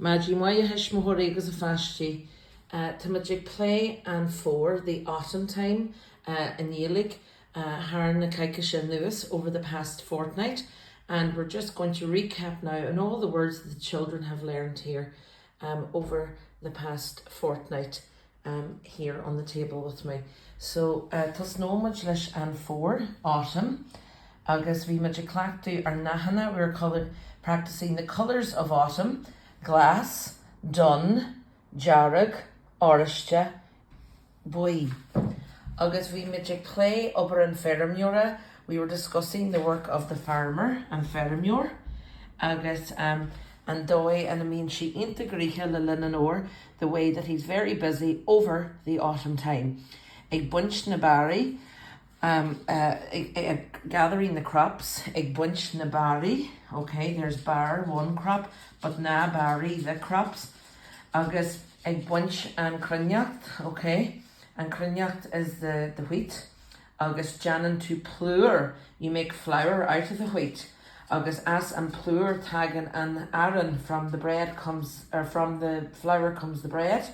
Maidin mhaith a thuismitheoirí agus a pháistí. Táimid ag plé an fómhar, the autumn time, i nGaeilge thar na coicíse anuas, over the past fortnight, and we're just going to recap now on all the words that the children have learned here over the past fortnight here on the table with me. So tosnóimid leis an fómhar, autumn, agus bhí muid ag cleachtadh ár ndathanna, we were colour, practicing the colours of autumn, glas, donn, dearg, oráiste, buí. Agus bhí muid ag plé obair an feirmeora, we were discussing the work of the farmer, an feirmeoir, agus an dóigh ina mbíonn sé iontach gnoitheach le linn an fhómhair, the way that he's very busy over the autumn time. Ag baint na barraí, gathering the crops, ag baint na barraí, ok, there's barr, one crop, but na barraí, the crops, agus ag baint an cruithneacht, ok, an cruithneacht is the, the wheat, agus déanann tú plúr, you make flour out of the wheat, agus as an plúr tagann an arán, from the bread comes, or from the flour comes the bread,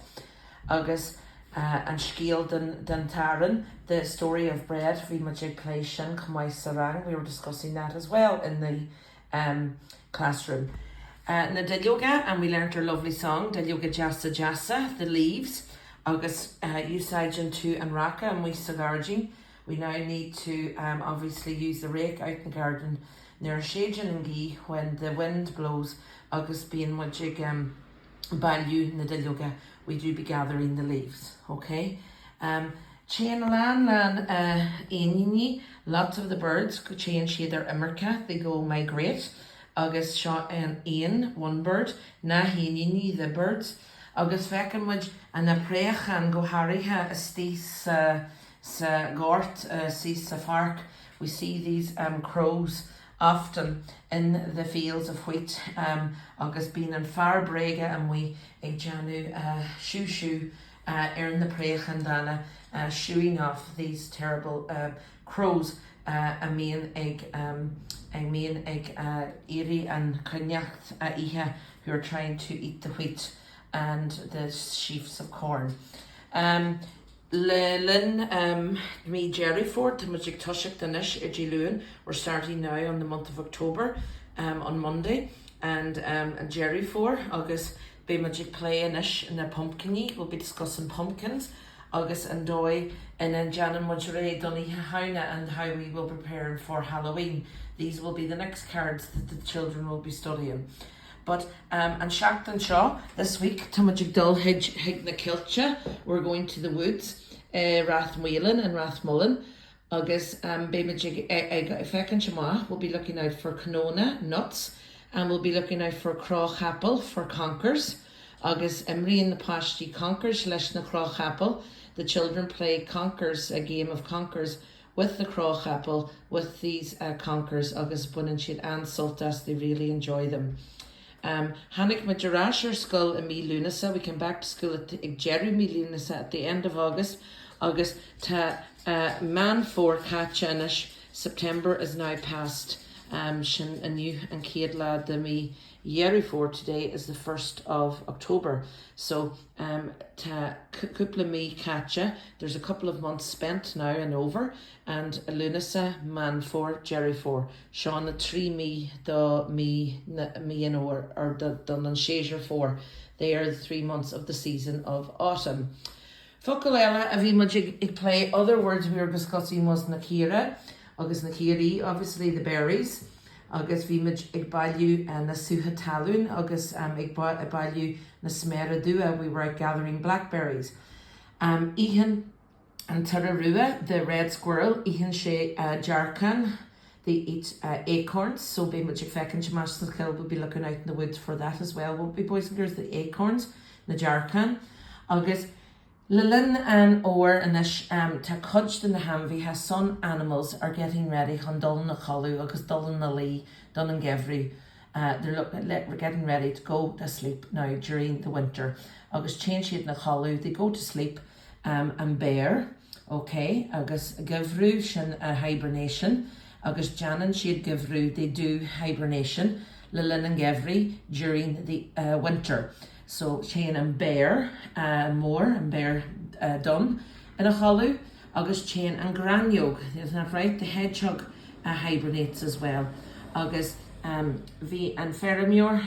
agus an scéal den, den t-arán, the story of bread, bhí muid ag plé sin chomh maith sa rang, we were discussing that as well in the um classroom. Na duilleoga, and we learnt our lovely song, Duilleoga Deasa Deasa, the leaves, agus úsáideann tú an ráca amuigh sa ghairdín, we now need to um obviously use the rake out in the garden nuair a séideann an ghaoth, when the wind blows, agus bíonn muid ag um bailiú na duilleoga, we do be gathering the leaves, ok? Um téann a lán lán éiníní, lots of the birds, téann siad ar imirce, they go migrate, agus seo an éan, one bird, na héiníní, the birds, agus feiceann muid na préacháin go háirithe istigh sa sa ghort, istigh sa pháirc, we see these um crows often in the fields of wheat um agus bíonn an fear bréige amuigh ag déanamh siú siú ar na préacháin dána shooing off these terrible crows a mbíonn ag a mbíonn ag iarraidh an chruithneacht a ithe who are trying to eat the wheat and the sheafs of corn. Um Le linn mí Deireadh Fómhair, tá muid ag toiseacht anois ar Dé Luain, we're starting now on the month of October, on Monday, and an Deireadh Fómhair, agus beidh muid ag plé anois na pumpciní, we'll be discussing pumpkins, agus an dóigh ina ndéanann muid réidh don Oíche Shamhna and how we will be preparing for Halloween. These will be the next cards that the children will be studying. But an seachtain seo, this week, tá muid ag dul chuig na coillte, we're going to the woods, i Rath Maoláin, in Rathmullan, agus beidh muid ag féachaint amach, we'll be looking out for cnónna, nuts, and we'll be looking out for cró chapall, for conkers, agus imríonn na páistí conkers leis na cró chapall, the children play conkers, a game of conkers, with the cró chapall, with these conkers agus baineann siad an-sult as, they really enjoy them. Um, tháinig muid ar ais ar scoil i mí Lúnasa, we came back to school at the, ag deireadh mí Lúnasa, at the end of August, agus tá uh, Meán Fómhair caite anois, September is now past, um, sin inniu an chéad lá de mí Dheireadh Fómhair, today is the first of October, so um tá cúpla mí caite, there's a couple of months spent now and over, and Lúnasa, Meán Fómhair, Deireadh Fómhair. Seo na trí mí do mí na mí an fhómhair, or do don an séasúr fómhair, they are the 3 months of the season of autumn. Focal eile a bhí muid ag plé, other words we were discussing was na caora agus na caoraí, obviously the berries, agus bhí muid ag bailiú na sútha talún agus ag bailiú na sméara dubha, we were out gathering blackberries. Itheann an t-iora rua, the red squirrel, itheann sé dearcáin, they eat acorns, so beidh muid ag féachaint amach sa choill, we'll be looking out in the woods for that as well, won't we boys and girls, the acorns, na dearcáin. Agus Le linn an fhómhair anois tá cuid de na hainmhithe, some animals are getting ready chun dul ina chodladh agus dul ina luí don an geimhreadh, they're getting ready to go to sleep now during the winter agus téann siad ina chodladh, they go to sleep, an bear, ok, agus geimhriú sin hibernation agus déanann siad geimhriú, they do hibernation. le linn an gheimhridh during the winter. So téann an béar mór, an béar donn, ina chodladh agus téann an ghráinneog, isn't that right, the hedgehog hibernates as well. Agus bhí an feirmeoir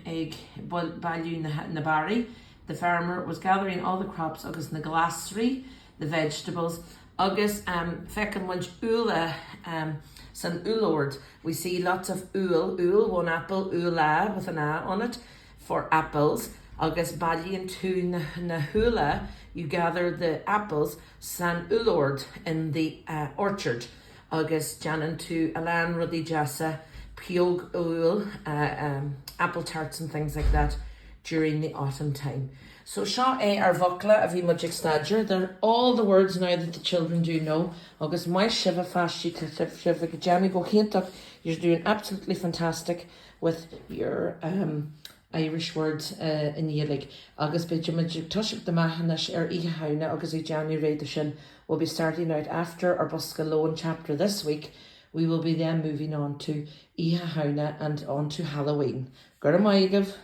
ag bailiú na barraí, the farmer was gathering all the crops agus na glasraí, the vegetables, agus feiceann muid úlla san úllord, we see lots of úll, úll, one apple, úlla with an a on it, for apples, agus bailíonn tú na húlla, you gather the apples, san úllord, in the orchard, agus déanann tú a lán rudaí deasa, pióg úll, apple tarts and things like that during the autumn time. So seo é ár bhfocla a bhí muid ag staidéar, they're all the words now that the children do know, agus maith sibh a pháistí, tá sibh ag déanamh go hiontach, you're doing absolutely fantastic with your um Irish words i nGaeilge agus beidh muid ag toiseacht amach anois ar Oíche Shamhna agus ag déanamh réidh do sin, we'll be starting out after our Bosca Lóin chapter this week, we will be then moving on to Oíche Shamhna and on to Halloween. Go raibh maith agaibh!